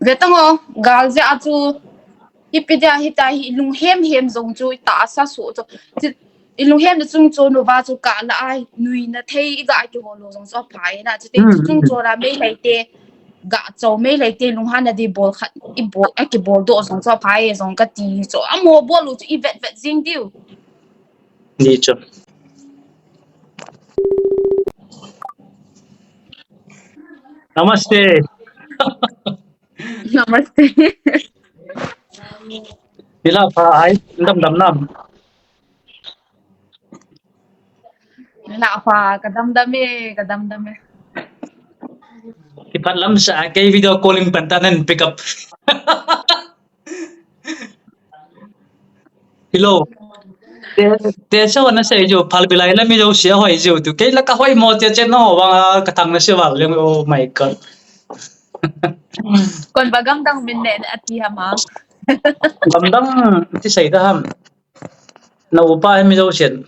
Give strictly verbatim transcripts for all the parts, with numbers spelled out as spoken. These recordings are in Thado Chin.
Ve tang o, gal jeh a chu, ipi dia hita hi lunghem hem jong chu i tahsa soh chu. Chi, i lunghem na chung chon uva chu kah la a nuina thei i ga kihol u jong chu aphai na. Chuti chu chung chon a Meitei te, ga chou Meitei te lunghanna di bol khat i bol, a kibol doh jong chu aphai jong kati chu. Amo bol u chu i vet vet jing diu. Ni chu. Namaste. Namaste. Nilhah pha ai, dam dam nam. Nilhah pha, ka dam dam e, ka dam dam e. Kiphat lam sa, kei video calling pan ta nan pick up. Hello. Te, te so na sei jo, phal bilai la mi jo sia hoi jo tu. Kei la ka hoi mo che che no, wa ka thang na se wa le, oh my God. Kon ba gamdang min ne ati ha ma. Gamdang ti sei da ham. Na upa mi jo sen.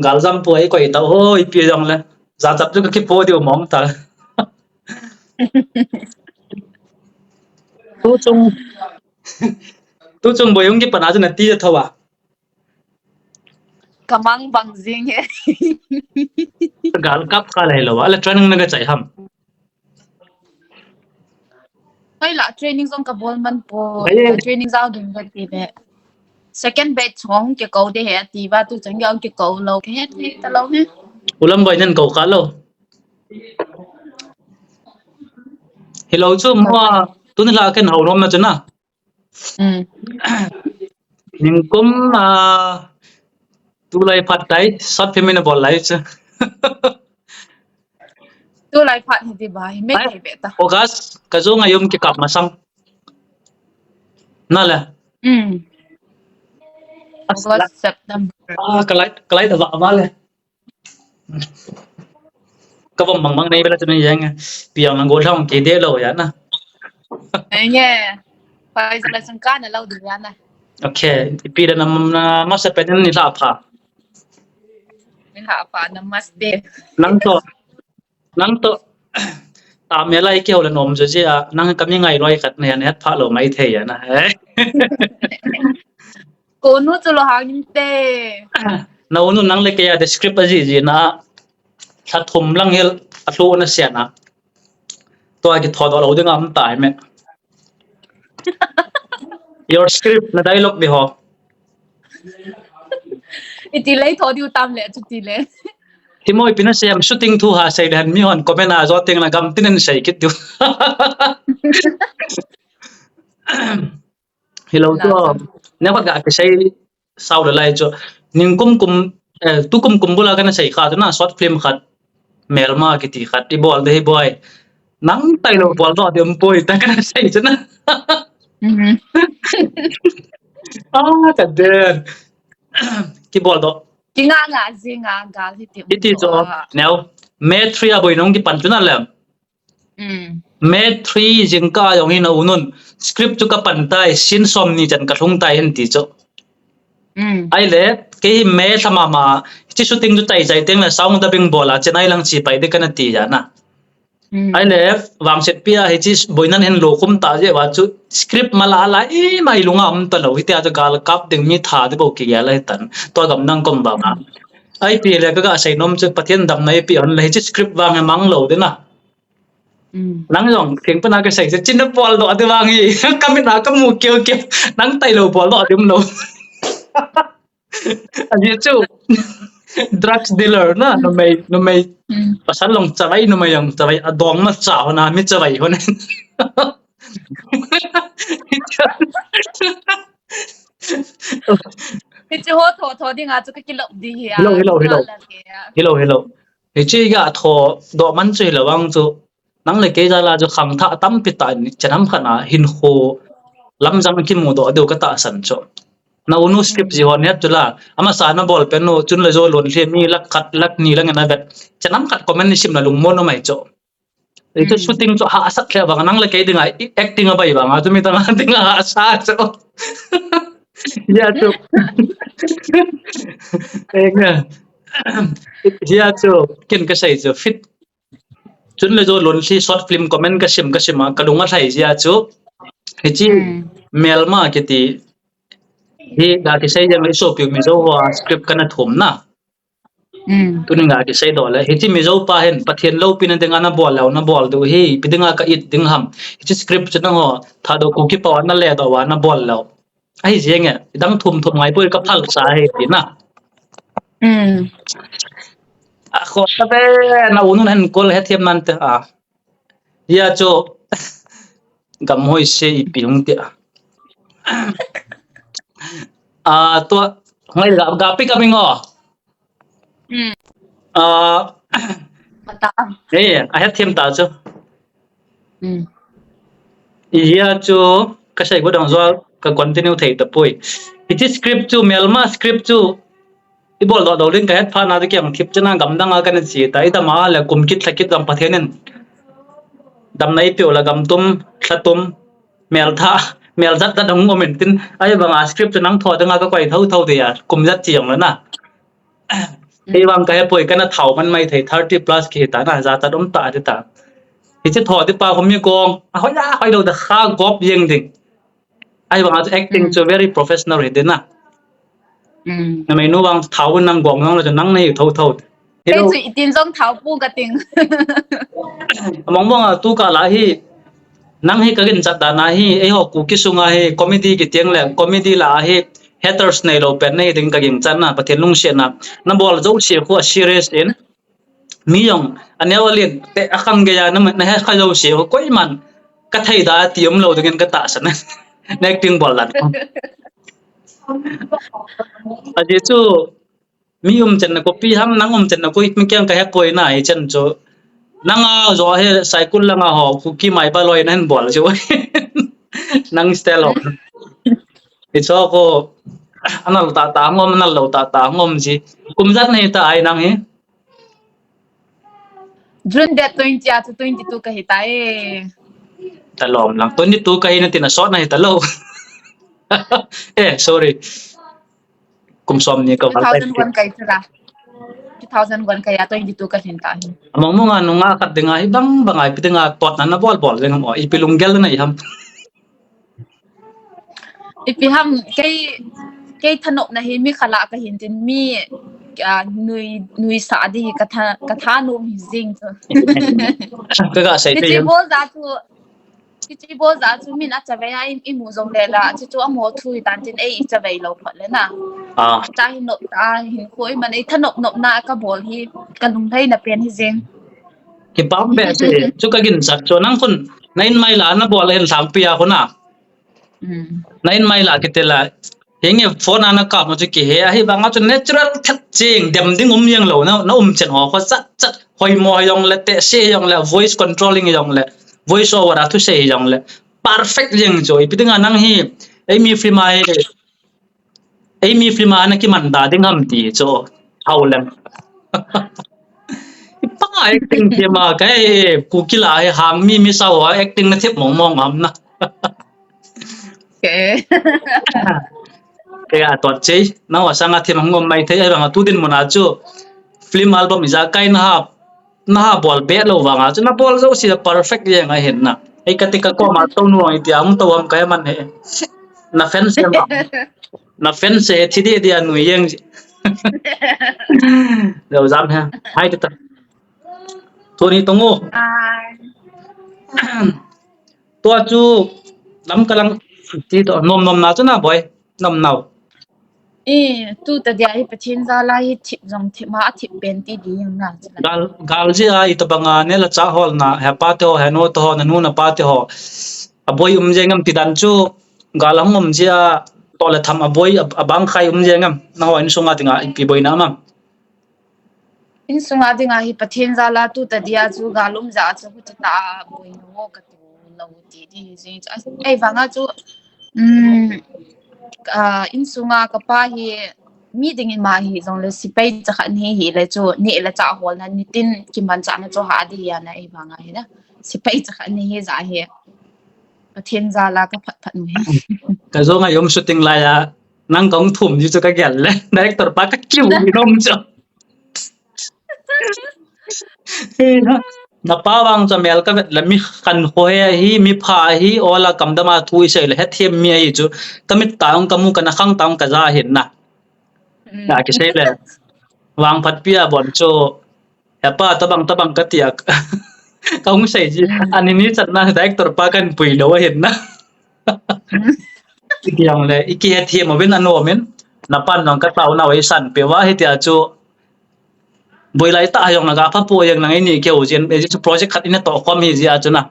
Galjam pu ai koi ta hoi pi jong le. Jat jat chu ka kipo diu mong ta. Tu chung. Tu chung boi hung kipan a chu na ti tho a. Ka mang bang jing e. Gal kap kha lai lo a, la training na ka chai ham. Hoi la, training jong ka bol man poi. Ai. Training jao ding ka ti le. Second batch hung ke ko de he ti va tu chang jao ke ko lo ke he, he ta lo he. Ulam boi nan ko ka lo. Hello chu mo, tu ni la ken hau nom na chu na. Mm. Ningkum, ah, tulai phat tai, short film in a bol lai chu. Tulai phat hi ti ba, hi me ai, hi be ta. August, ka jong a yum kikap masang. Na le. Mm. As-, August, la-, September. Ah, ka lai, ka lai da ba, ba le. Ka vom mang mang nei bela tu ni yang. Piang lang go thang ke de lo ya na. Ai nge. Pai sa la sang ka na lo du ya na. Okay, pi da na, na masa pe nilhah pha. Nilhah pha, namaste. Nang to, nang to. Ta me lai ke ho le nom jo ji a, nang ka mi ngai loi khat ne, ne pha lo mai thei ya na. Eh. Ko nu chu lo hang in te. Na u nu nang le kei a describe a ji ji na. Lha thum lang hel a hlu na sia na. Tua ki tho do lo ding am tai me. Your script na dialogue di ho. Iti lei tho diu tam le chu ti le. Ti moi pi na sem shooting thu ha sei le han mi hon comment a jo teng na gam tin en sei kit diu. Hello, la to. Ne pat ga ke sei sau le lai chu. Ningkum kum, eh, tu kum kum bula kana sei kha tu na short film khat. Melma kiti khat i bol de hi boi. Nang tai lo bol do de um poi ta kana sei chu na. Mhm. Ah, ka den. Ki bol do. Ki nga nga ji nga gal hi ti. Iti chu. Neo. May three a boi nong ki pan chu na lem. Mm. May three jingkah jong hi na u nun script chu ka pan tai, scene som ni chan ka lhung tai hin ti chu. Mm. Ai le, kei hi May lha mama, chi shooting chu tai chai teng le sound dubbing bol a, Chennai lang chi pai de kana ti ja na. Mm. Ai le, vangset pi a hi chi boinan hin lo khum ta je wa chu script ma la la i mai lunga um ta lo, hi ti a chu gal kap ding mi tha de bo ki ya la hi tan. To gam nang kom ba ma. Ai pi le ka ga sei nom chu Pathen dam na i pi on le hi chi script vang mang lo de na. Mm. Nang jong, thing pana ka sei, chin na bol do, ati vang hi, ka mit na ka mu keu keu, nang tai lo bol do, ati um lo. Aji chu, drugs dealer na, numei, numei, mm, pasal long chavai, numei long chavai, a dong ma cha ho na, mi chavai ho na. Hichu ho tho, tho ding a chu ka kilop di hi a. Hello, hello, hello. Hello, hello. Hichu i ga tho doh man chu hi lo vang chu. Nang le kei jal a chu khangthah tampi tah in chan ham khat a hinkho lamjang kimu doh diu ka tahsan chu. Na u nu script ji ho net chu la. Amasa na bol pen u chun le jo lon hli mi lakh khat lakh ni lang na vet. Chan ham khat comment ni sim na lungmon um mai chu. Hichu, mm, shooting chu hahsat le vang nang le kei ding a i acting a bai vang a chu mi dang a ding a hahsa chu. Ya chu. Eng a. Ya chu. Ken ka sei chu fit. Chun le jo lon hli short film comment ka sim, ka sim a, ka lung a lhai jia chu. Hichi, hmm, melma kiti, hi ga kisei jeng le sopi Mizo ho a script kana thum na. Hmm. Tuni ga kisei doh le, hichi Mizo pa hin, Pathen loupina dinga nabol lou, nabol diu hi, ipi dinga ka it ding ham. Hichi script chu nangho, Thadou Kuki pao a nale doh uva nabol lou. Ahi jeng e, idang thum thum ngai poi ka phalsa hi ti na. Hmm. A kho ta be na unu nan kol he thiam nan te a. Ya chu, gam hoi se ipi hung ti a. A, tua, ngai ga, ga pi ka mi ngo. Hmm. A, mata. Eh, a het thiam ta chu. Hmm. Ya chu, ka sei ko dang jua, ka continue thei ta poi. Hichi script chu, melma script chu, ibol doh doh ding ka het phat na chu kiang thip chana gam dang a kana che ta, idam a le kum kit thla kit jong Pathen in damna eipeu le gam tum, thla tum, mel tha, mel jat jat hung um in tin, ahivang a script chu nang tho ding a ka koi tho tho ti a, kum jat chi jong le na. Ei vang ka he poi kana thau man mai thei thirty plus ki ta na, jachat um ta ti ta. Hichi tho ti pa ko mi kong, a hoi a hoi lou da kha gop jeng ding. Ahivang a chu acting chu very professional hi ding na. Hmm. Na mei nu vang thau nang gong nang la chu nang nei tho tho. Kei chu itin jong thau pu ka ting. Among mong a tu ka la hi, nang hi ka ginchat dan a hi, eiho Kuki sunga hi, comedy kitiang le, comedy la a hi, haters neilou pen nei ding ka ginchat na, Pathen lungsetna. Nabol jouse khu a serious in. Mi jong, aneo alen, te akhang gei a, na, na he kha jouse khu, koiman, ka thei da ti umlou dingin ka tahsan. Na acting bol dan. Ajeh chu, mi umchan na kopi ham, nang umchan na koi, mi kiang ka he poi na, hichan chu. Nang a jo he, Saikul lang a ho, Kuki mai ba loi na hin bol chu. Nang style ho. Hicho ko, anal ta ta ngom, anal lou ta ta ngom ji. Kum jat nei ta ai nang hi. June date twenty a chu twenty two ka hi ta e. Ta lom lang. Twenty two ka hi na tin a sot na hi ta lou. Eh, sorry. Kum som ni ka val ta. Two thousand one ka hi chu la. Two thousand one ka hi a twenty two ka hin ta hi. Among mong a nunga khat dinga hi bang bang ai pi dinga tot na na bol bol ding mo. Ipi lunggel na i ham. Ipi ham, kei, kei thanopna hi mi khala ka hin tin mi, ah, nui, nuisa di ka tha, ka thanom hi jing chu. Ka ga sei. Kichi bol ja chu, kichi bol ja chu min a chavei a i, i mu jong le la, chu chu amo thu hi tan tin ei i chavei lou phot le na. Ah. Ta hi nop ta hin khoi man ei thanop nop na ka bol hi ka lunglhai na pen hi jing. Kipah be se, chu ka ginchat chu nang khun, na in mai la na bol hin lhangpi a khun a. Hmm. Na in mai la kiti la, hinge phone a na kap ma chu kihe, ahivang a chu natural thet ching, dem ding um jeng lou, na, na umchan ho, kho chat chat, hoimo jong le, tehse jong le, voice controlling jong le, voice over a thusei jong le, perfect jeng chu, ipi dinga nang hi, ei mi film a hi, Ei mi film a na kiman da ding ham ti chu. Hao lem. Ipa acting ti ma ka e, Kuki la he hang mi mi sao a acting na thep mong mong ham na. Ke. Ke a tot chei. Na wa sanga thep mong mai thei, ahivang a tu dinmun a chu. Film album ija kai na ha. Na ha bol be lou vang a chu na bol jouse a perfect jeng a hin na. Ei ka ti ka koma to nu iti a um to ham ka he man he. Na fans he ma. Na fans he thi di di a nui jeng. Lou jam he. Hai ti ta. Tuni tongu. Ai. Tua chu lam ka lang ti to nom nom na chu na boi. Nom nau. Eh, tu ta dia hi Pathen jal a hi thip jong thip ma a thip pen ti di jong na chu la. Gal, gal jeh a itobang a ne la cha hol na, he pa te ho, he nu te ho, na nu na pa te ho. A boi um jeng em ti dan chu, gal a hung um jeh a, to le tham a boi, a, a bang khai um jeng em, na ho insung a dinga, ipi boina um am. Insung a dinga hi Pathen jal a tu ta dia chu gal um jeh a chu hu ta ta boina ho ka tu lou ti di hi jing chu. Ei vang a chu, um, ah, insung a ka pa hi mi ding in ma hi jong le sipai cha khat ni hi le chu ni le cha hol na ni tin kiman cha na chu ha di ya na ei vang a hi na. Sipai cha khat ni hi ja hi. Pathen jal a ka phat phat nu hi. Ka jong a yom shooting lai a nang kong thum ji chu ka gel le. Director pa ka kiu ni nom chu. Napa vang chu mel kavet le mi khankho ahi, mi pha ahi, ola kamdam a thu isei le hethem mi ahi chu. Kamit tah a kamu, kana khang tah a kaja ahin na. Nakisei le. Vangphatpi a bon chu. Hepa, tabang, tabang kati a. Kahung sei ji. Ani ni chatna director pa kahin pui lou ahin na. Iti jongle, ikihethem uvin anom in. Napan jong kataona u eisanpeh uva hitia chu. Boilai tah jong naga pha poi jeng nang ini keu jin, eh, chu project khat ina tohkhom hi jia chu na.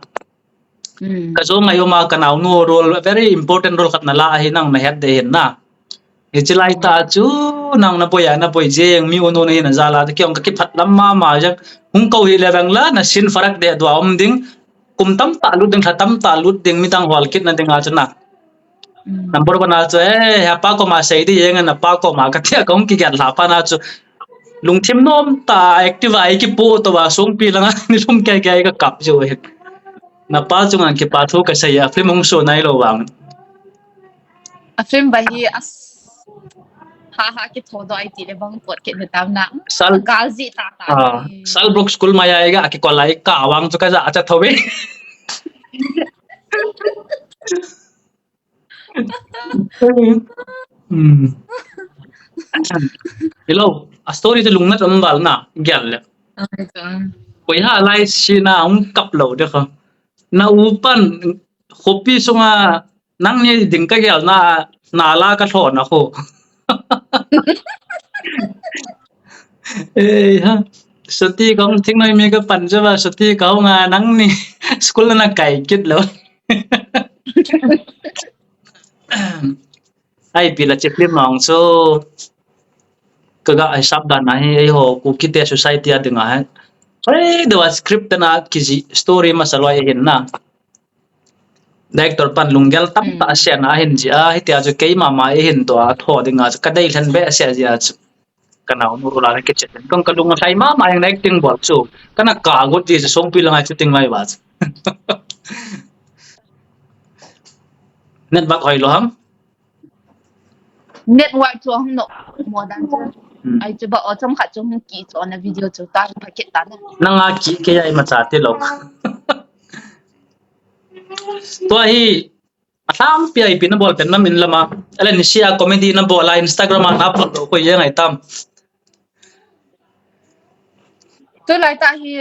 Kajo ngai uma kanaonu role, very important role khat nala ahi nang nahet ding ahin na. Hiche laitah chu nang naboi a naboi jeng mi unu nahi najal a, kei jong kakiphat lam mama jeng. Hung kou hile vang la, na sin farak deh dua um ding. Kum tamtah lut ding, lha tamtah lut ding, midang hol kitna ding a chu na. Number one a chu, eh, hepa koma sei ding jeng, napa koma katia kahung kigel lha pa na chu. Lungthim nom tah a active a ikipoh tou a songpi langa nilhum kei kei kakap jiu ahi. Napa chunga kipa thu kasei a, film hung show nailou vang. A film ba hi as ha ha kitho doh ai tile bang pot kit ni tam na. Sal gal ji tah tah. Salbrook School maiya iga kikol a ikah vang chu kaja cha thou ve. Hello, a story chu lungnat um val na gel le. Koi ha lai si na hung kap lou de kha. Na upan khopi sunga nangni ding kagel na, nala kalhona kho. Ei ha. Suti kahung thingnoi mi kapan jeh uva suti kahung a nangni school nakai kit lou. Ipi la chiplim mang chu. Kaga hisap dan ahi, eiho Kuki te society a dinga hi. Hoi, dua script na kiji story masa loi ahin na. Director pan lunggel tamtah asen ahin jia, hitia chu keima ma eihin tua tho dinga chu kadei lhen behseh jia chu. Kanaonu role a kichep. Kong kalung alhai mama jeng acting bol chu. Kana kagot ji chu songpi langa chu ting mai ba chu. Network hoilou ham? Network chu hung no mo dan chu. Ai chu ba o chomkhat chu hung kicho na video chu ta pha kit ta na. Nanga ki kei a imacha tilou. Tua hi alhangpi a ipi nabol pen nam in lama. Ale nisia comedy nabol a Instagram a na upload lou koi jeng ai tam. Tulai tah hi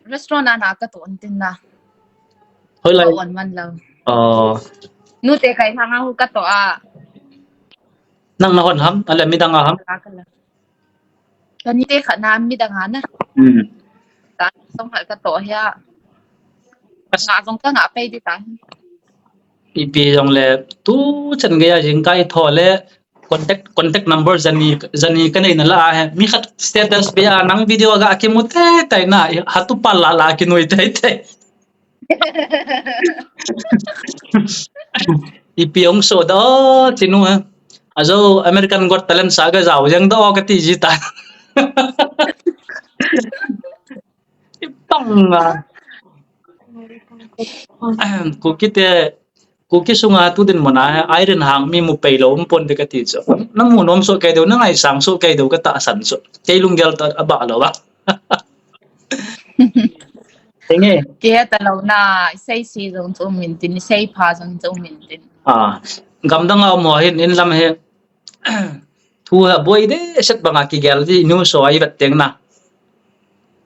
restaurant a na katon tin na. Hoilai? Kaon man lou. Nute kai lhanga hu kato a. Nang nahon ham, ale midang a ham? Kanite khat na midang a na. Ta song khat kato hia. Nga jong kanga pei di ta. Ipi jongle tuchan geiya jingkah itho le contact, contact number jani, jani kanei nala ahi. Mi khat status be a nang video ga kimu teitei na, hatu pal la la kinoi teitei. Ipi hung so do chinu ha. Ajo American Got Talent sa gajao jeng do kati ji ta. Ipang a. Kuki te, Kuki sunga tu dinmun a, Irene Hangmi mu peilou um pon de kati chu. Namu nom soh kei diu, nangaisang soh kei diu katahsan chu. Kei lunggel tah abah lou a. Tenge. Kihe talou na, isei se jong chu um intin, isei pha jong chu um intin. Gamdang a um ho hin, inlam hi. Thu ha boi de set banga kigel di, inu so ai vet teng na.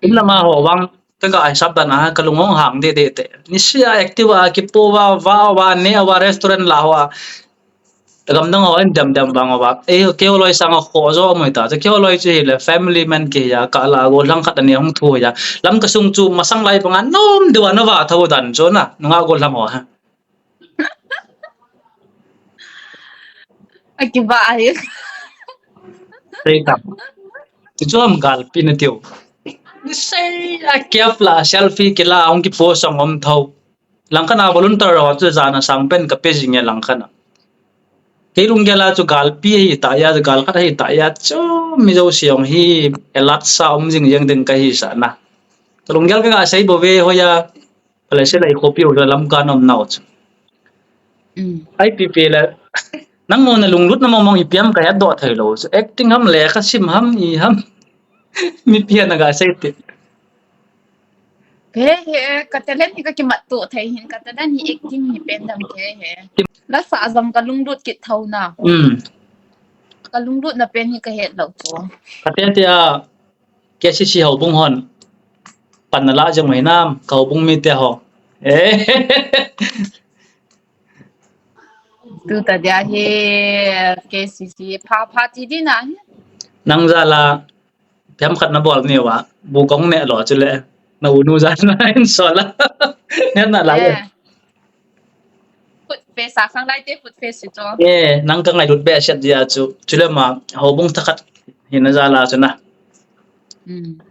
Inlam a ho vang, kaga hisap dan a, kalung hong hang de de te. Nisia active a, kipo va, va, va, ne va, restaurant la va. Gamdang ho in dem dem vang va. Ei, keu loi sanga kho jo moi ta. Keu loi chu hile family man kiya, kala gollhang khat ani hung thu ya. Lamka sung chu masang lai banga nom diu a nava tho dan chu na. Nunga gollhang ho ha. Akiba ahi. Sei tam. Chu am galpi na tiu. Nisei a kiap la selfie kila hung kipost ang om tho. Langkhat a volunteer ho chu jana sang pen kape jing e langkhat a. Kei lunggel a chu galpi ahi ta ya, gal khat ahi ta ya chu mi jouse jong hi alert sa um jing jeng ding kahi sa na. Kalunggel kaga sei bou ve hoiya. Pale se lai khopi u lam ka nom nau chu. Ai pi pi le. Nangho na lunglut na mong mong ipi ham kahet doh thei lou chu. Acting ham lekha sim ham i ham. Mipi a naga sei te. He, he, ka talent hi ka kimat to thei hin, ka talent hi acting hi pen dam ke he. La sa jong ka lunglut kit tho na. Hmm. Ka lunglut na pen hi ka het lo to. Ka te te a, K C C houbung hon. Pan na la jong mai nam, ka houbung mi te ho. Eh. Tu ta dia hi K C C pha pha ti di na hi. Nang jal a, piam khat na bol ni wa, bu kong ne lo chule. Na u nu jal na in so la. Ne na la. Eh. Food fest a khang lai te food fest chu. Eh, nang ka ngailut be set dia chu. Chule ma, houbung thakhat hi na jal a chu na. Hmm.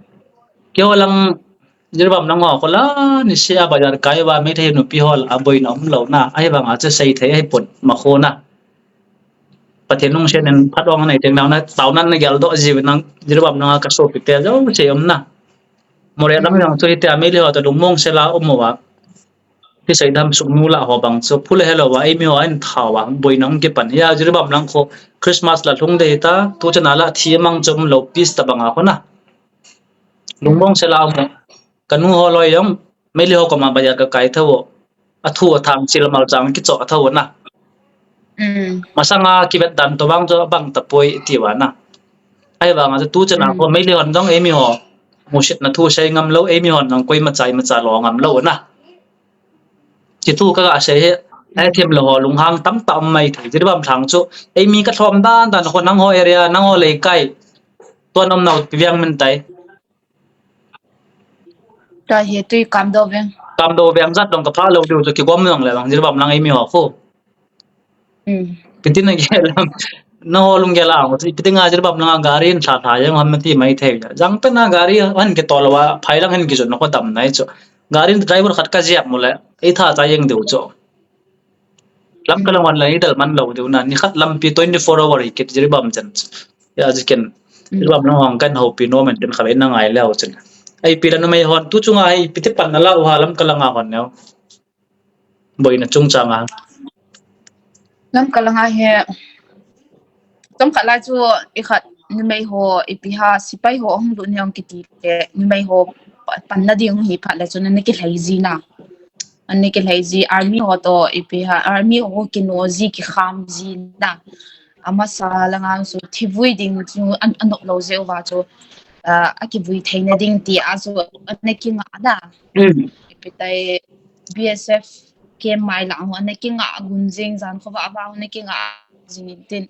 Kei ho lang Jiribam lang ho, ko la, ni se a bazar kai va, Meitei nupi ho la, a boina um lo na, ahi vang a che sei thei, ahi pon, ma kho na. Pathen lungset nen phat ong nei teng nau na, tau nan na gel doh ji nang, Jiribam lang a ka sopi te, jo, che um na. Moreh lam jong chu hiti a, Meitei ho to lungmong se la um uva. Kisei dam suk nu la ho bang chu, phu le helo va, ei mi ho in thau va, boina um kipan. Ya, Jiribam lang kho, Christmas la lhung de ta, tu chana la thi mang chom lo, peace ta bang a kho na. Lungmong se la mo. Ka nu ho loi jong, Meitei ho koma bazar ka kai tho. A thu a thang sil mal chang kicho a tho na. Mm. Masanga kivet dan to bang jo bang ta poi ti va na. Ahi vang a tu chana ko Meitei hon jong ei mi ho. Musit na thu sei ngam lo, ei mi hon jong koi ma chai ma cha lo ngam lo na. Ki thu ka ga sei he, ai them lo ho lunghang tam tam mai thei. Jiribam thang chu, ei mi ka thlom dan dan ko nang ho area, nang ho lei kai. Tuan um nau pi viang min tai. Ka hi tui kam do veng. Kam do veng jat dong ka pha lo diu chu kigom nang le bang Jiribam lang ei mi ho khu. Hmm. Piti na gel lam. Na ho lung gel ang, piti nga Jiribam lang gari in tha tha yang ham ti mai thei. Jang ta na gari han ke tol wa, phai lang han ke jun ko dam nai chu. Gari in driver khat ka jiap mu le, ei tha ta yang diu chu. Lamka lang wan la idal man lo diu na, ni khat lampi twenty four hour hi kit Jiribam chen. Ya ji ken. Jiribam lang hong kan ho pi no men ken kha na ngai leo chen. Ai pi la numei hon tu chunga ai pi te pan na la u ha Lamka lang a hon neo. Boina chungchang a. Lamka lang a he. Chomkhat lai chu i khat numei ho ipi ha sipai ho hung lut ni ong kiti le numei ho pa-, panna ding hi phat le chu na ki lhai ji na. An ne ke lhai ji, army ho to ipi ha, army ho kino ji kikham ji na. Amasa langa chu thivui ding chu an, an nop lo jeh uva chu, ah, a kivui theina ding ti a chu an ne kinga na. Mm. Ipi tai B S F camp mai lang ho an ne kinga gun jing jan kho va va an ne kinga jing tin.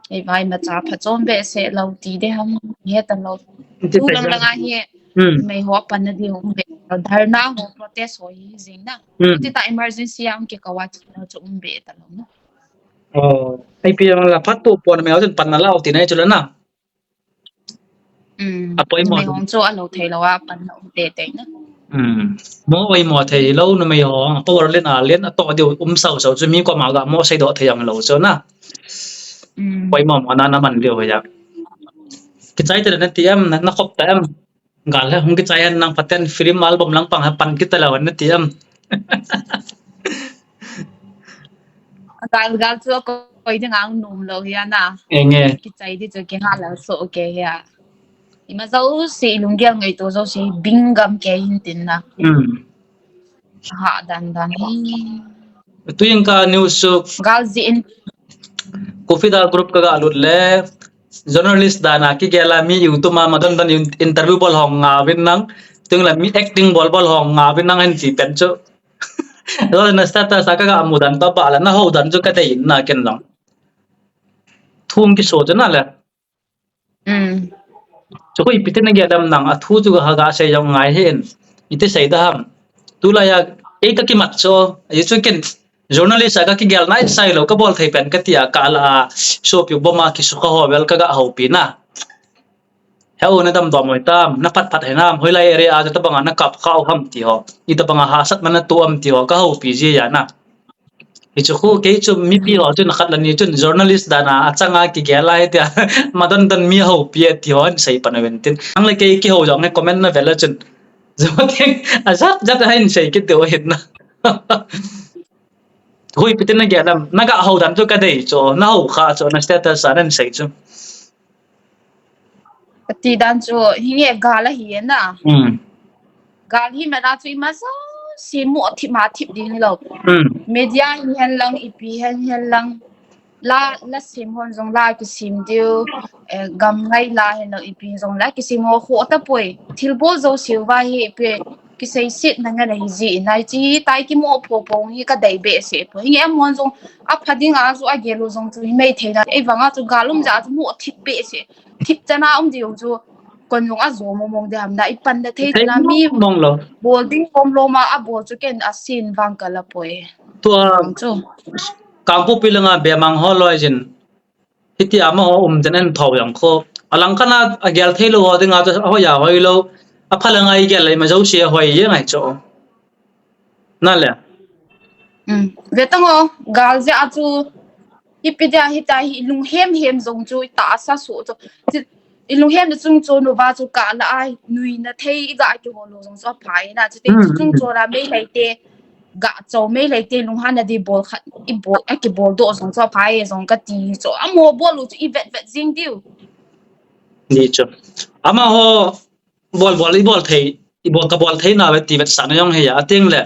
Ei vai ma cha pha chom be se lo ti de ham he ta lo. Tu lang lang a hi. Hmm. Mei ho pan na ding um be. Dharna ho protest ho hi jing na. Hmm. Ti ta emergency ang ke kawa chu um be ta lo na. Oh, ai pi lang la phat tu pon mei ho chun pan na lau ti nai chu la na. Hmm. A poimo. Mei ho chu a lo thei lo a pan na um be te na. Hmm. Mo oi mo thei lo numei ho, power len a len a to diu um sau sau chu mi koma ga mo sei doh thei ang lo chu na. Hmm. Poimo mo na na man diu ya. Kichai te na ti em, na, na khop ta em. Gal he hung kichai hen nang paten film album lang pang he pan kita lo na ti em. Gal gal chu koi ding ang nom lo hi ana. Enge. Kichai di chu ki ha la so ke hi a. Ima jouse lunggel ngaito jouse bingam ke hin tin na. Hmm. Ha dan dan hi. Tuin ka news su. Gal ji in. Kufida group ka ga lut le. Journalist dan a kigel a mi YouTube ma madon don in-, interview bol hong nga vin nang. Tuin la mi acting bol bol hong nga vin nang hen ti pen chu. Lo na status a ka ga mu dan ta ba la na ho dan chu ka dei na ken long. Thum ki so chu na le. Mm. Chu ko ipi te na gel dam nang a thu chu ha ga sei jong ngai hen. Iti sei da ham. Tu la ya ei ka kimat chu, ei chu ken journalist a ka kigel nai sai lo ka bol thei pen ka ti a ka la a so pi bom a ki su ka ho vel ka ga ho pi na. He u na dam dom hoi tam, na phat phat he nam, hoi lai area a ta bang a na kap khau ham ti ho. I ta bang a ha sat man na tu am ti ho, ka ho pi ji ya na. Hichu khu, kei chu mipi ho chun khat le ni chun journalist dan a, a chang a kigel a hitia, madon don mi ho pi a ti ho, an sei pan a ven tin. Ang le kei kiho jong he comment na vel a chun. Zo teng, a jat jat a hin sei kit deu hin na. Hui pi tin na gel lam, na ga ho dan chu ka dei chu, na ho kha chu, na status a nan sei chu. Ka ti dan chu, hi nge gal a hi na. Hmm. Gal hi mena chu ima jouse mo thip ma thip ding lo. Hmm. Media hi hen lang, ipi hen hen lang. La, la sem hon jong la kisim diu, eh, gam ngai la hen lang ipi jong la kisim ho kho tapoi. Thil bol jouse uva hi ipi kiseiset na ngan ahi ji in ai chi tai kimo pho pho hi ka dei behseh poi. Hi em hon jong apha ding a chu agel u jong chu hi mei thei na. Ei vang a chu gal um ja chu mo thip behseh. Thip chana um diu chu kon jong ajo mong mong de ham na i pan da thei chana mi mong lo. Bol ding kom lo ma a bol chu ken a sin vang ka la poi. Tua chu. Kangpokpi langa bemang ho loi jin. Hiti amaho um ten en thou jong kho. Alang kana agel thei lo ho dinga chu hoi a hoi lo. Apha langa igel le ima jouse hoi jeng ai chu. Na le. Hmm. Ve tang o, gal jeh a chu ipi dia hita hi lunghem hem jong chu i tahsa so chu. Chi, i lunghem na chung chu nu va chu ka la ai nui na thei i ga kihol lo jong chu aphai na chu te. Hmm, chung hmm. Chu la mei lai te ga chou mei lai te lunghan na di bol khat i bol a kibol doh jong chu aphai jong ka ti chu. Amaho bol u chu i vet vet jing diu. Ni chu. Amaho bol bol i bol thei, i bol ka bol thei na ve ti vetsahna jong hi a, ateng le.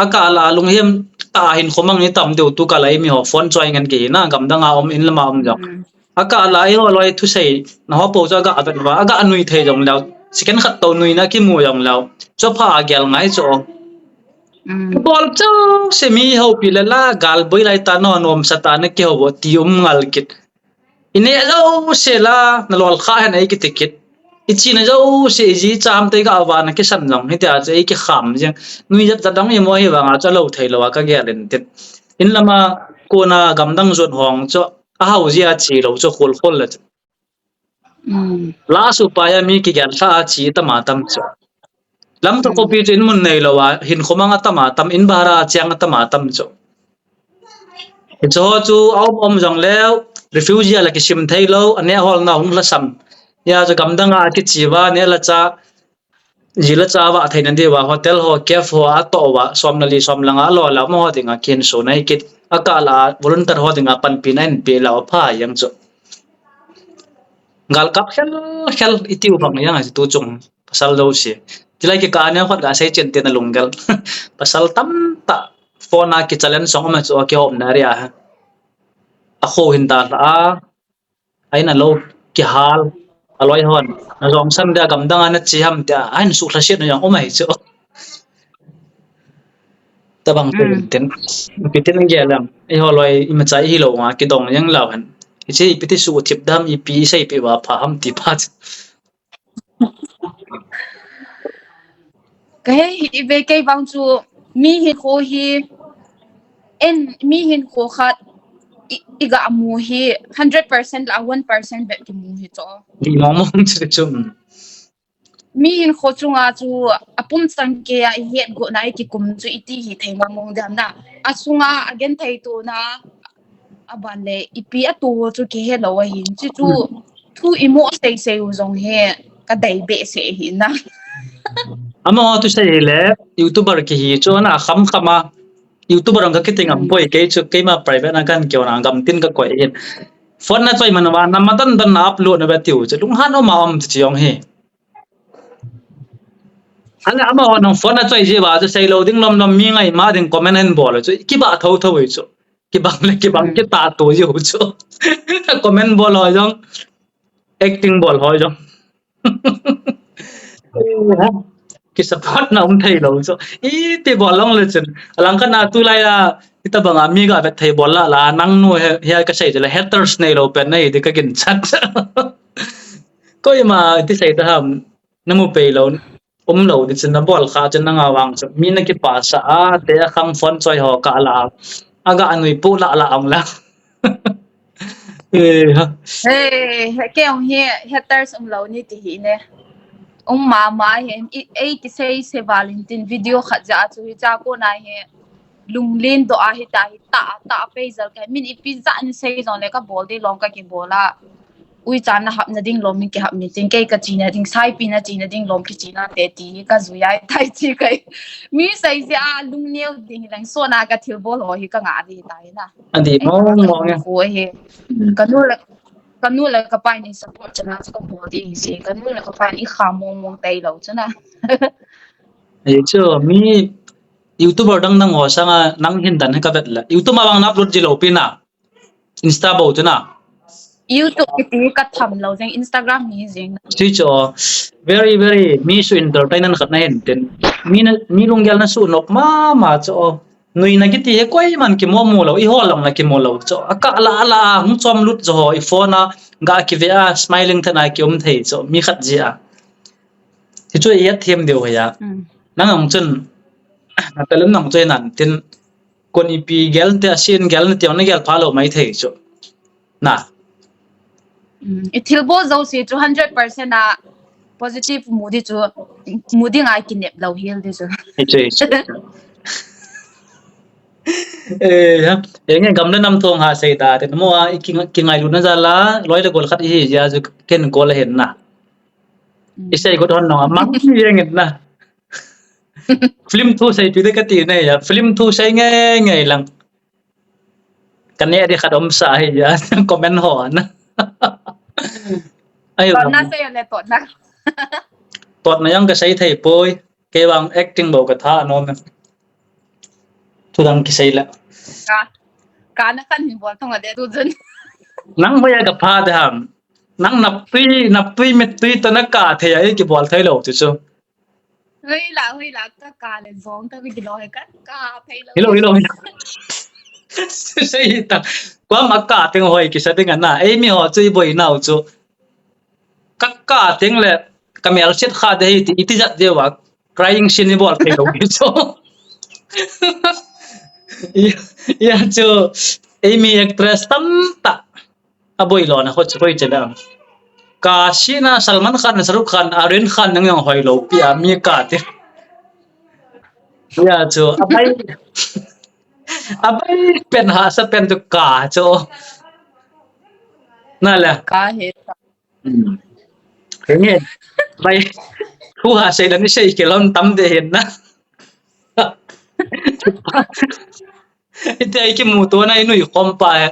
Akah la lunghem tah a hinkho mang ni tam deu tu kah la i mi ho phone choi ngen kihi na, gamdang a um in lama um jong. Hmm. Akah la i ho loi thusei, na ho po chu aga vet va, aga nui thei jong leu. Second khat to nui na kimu jong leu. Chu pha agel ngai chu. Hmm. Bol chu se mi ho pi le la, gal boi lai ta no, nom sa ta na ki ho bo ti um ngal kit. I neh jouse la, na lol kha hen ei kiti kit. I china jouse, i ji cham te ka awa na kisan jong, hitia chu ei kikham jeng. Nui jat jat dang i mo hi vang a chu lo thei lo a ka gel in tin. In lama kona gamdang jon hong chu, a hau ji a chi lo chu khol khol le chu. Mm. La su pa ya mi kigel lha a chi tama tam chu. Lam to, mm, copy chu in mun nei lo a, hinkho mang a tama tam, in bahara a chiang a tama tam chu. Hiche ho chu a um um jong leu, refugee a la kisim thei lo, a neh hol na hung lhasam. Hia chu gamdang a kichi uva, neh le chah, ji le chah vah theina diuva, hotel ho, cafe ho a toh uva, som le li, som le nga a lo le amaho dinga kihinso na hi kit, akah la a volunteer ho dinga panpina in pe leu apha jeng chu. Gal kap khel khel i tiu bang jeng a chu tu chung. Pasal jouse. Tilai kikah a neo khat gasei chen te na lunggel. Pasal tamtah phone a kichallenge song um a chu kihopna area ha. A kho hin dalha a. Aina lo kihal. A loi hon. Na jong san dia gamdang a na chi ham tia. Aina suhlha set na jong um ahi chu. Tabang, mm, tin. Kitin gel am. Eiho loi imacha ihi lou nga kidong jeng lou hen. Hiche ipi ti suhthip dam ipi isei pi uva pha ham ti pha chu. Ka he hi ve kei vang chu mi hinkho hi en mi hinkho khat i, i ga mu hi hundred percent la one percent bep kimu hi chu. Ni mong mong chu chu. Mi hinkho chunga chu apum chang kei a i het go na i kikum chu iti hi thei mong mong dam na. A sunga a gen thei tu na. Aban le, ipi a tu chu kihe lou ahin, chu chu, hmm, thu imo sei sei u jong hi, ka dei behseh hi na. Amaho thusei le, YouTuber kihi chu na kham kham a, YouTuber ang ka kiti ngam, hmm, poi kei chu, keima private na kan kio na gam tin ka koi hin. Phone na choi man uva, na matan dan na upload na ve tiu chu, lunghan um a um chu jong hi. Ana amaho nang phone na choi ji uva chu, sei lou ding lom lom mi ngai ma ding comment hin bol chu, kibah tho tho hi chu. Kibang le kibang, hmm, kita to jong chu. Comment bol ho jong. Acting bol ho jong. Ki support na um thei lou chu. Iti bol long le chun. Alang kana tulai a, ita banga mi ga vet thei bol la la, nang nu he, he ka sei le haters nei lou pen nei ti ka ginchat. Koima ti sei ta ham. Na mu pei lou, um lou, di chun na bol kha chun na nga vang chu. Mi na kipah sa a, te a khang phone choi ho ka la. A ga nui pu la la ong la. Eh, ha. Hey, he ke ong hi, haters um lou ni ti hi ne. Um ma ma hi, i, ei kisei se valin tin video khat ja chu hi cha ko na hi. Lunglen doh a hita, hita, ta, pei jal ka, min ipi jat in sei jong le ka bol ding lom ka kibol a. Ui chan na hap na ding lom min kihap min tin, kei ka china ding, saipi na china ding lom kichina te ti, ka jui ai tai chi kai. Mi sei jeh a lungneo ding hi lang so na ka thil bol ho hi ka nga ding tai na. Adi, eh, mong, mong, eh. Ko hi. Hmm. Ka nu le, ka nu le ka pa in support chana chu ka bol ding hi si, ka nu le ka pa in i kha mong mong tai lou chana. Ei chu mi YouTuber dang dang ho sanga nang hin dan hi ka vet le. YouTube a vang na upload ji lou pi na. Insta bou chu na. YouTube kiti ka tham lou jeng, Instagram hi jeng. Chu chu. Very, very mi su entertainer khat na hin tin. Mi na, mi lunggel na su nok mama chu. Nuina kiti hi koiman kimo mu lou, i ho lang na kimo lou chu. A ka la la hung chom lut jo i phone a ga ki ve a smiling thana ki um thei chu. Mi khat ji a. Hi chu i at thiam deu hi a. Mm. Nang ang chun na talent nang chu nan tin kon ipi gel te a sin gel na tiang na gel pha lou mai thei chu. Na. Mm, i thilbol jouse chu hundred percent a positive mu di chu, mu di ngai kinep lou hel di chu. Hi chu, hi chu. Eh, ha. Eh, nge gam le nam thong ha sei ta, te mo a, i ki, kingailutna jal a, loi le gol khat i hi jia chu ken gol a hin na. Mm. I sei got hon nong a, mang ni jeng in na. Film thu sei pi de ka ti ne ya, film thu sei nge nge lang. Ka ne di khat om sa hi ya, comment ho na. Ai, totna sei le totna. Totna jong ka sei thei poi. Kei vang acting bou ka tha nom e. Thu dang ki sei le. Ka, ka na kan hi bol thong a de tu jun. Nang hoiya ka pha de ham. Nang naptui, naptui mittui to na ka thei a, ei ki bol thei lou tu chu. Hoi la, hoi la, ka ka le jong ka ki lo he ka ka thei lou. Hi lou, hi lou, hi lou. Sei ta. Kuama ka teng hoi kisa ding a na. Ei mi ho chu i boi nau chu. Ka ka teng le ka mel set kha de hi ti, iti jat de wa. Crying scene i bol thei lou hi chu. I, ya chu. Ei mi actress tam ta. A boi lou na, hoi chu hoi che le. Ka sina Salman Khan, Shahrukh Khan, Aryan Khan nang jong hoi lou pi a mi ka ti. Ya chu, a bai, a bai pen ha sa pen chu ka chu. Na le. Ka he. Hmm. He nge, bai, thu ha sei le ni sei ke lon tam de hin na. Ite ai ki mu to na i nui khom pa he.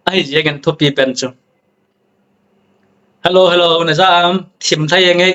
Ahi jeng in thupi pen chu. Hello, hello, na ja am, thim thai nge,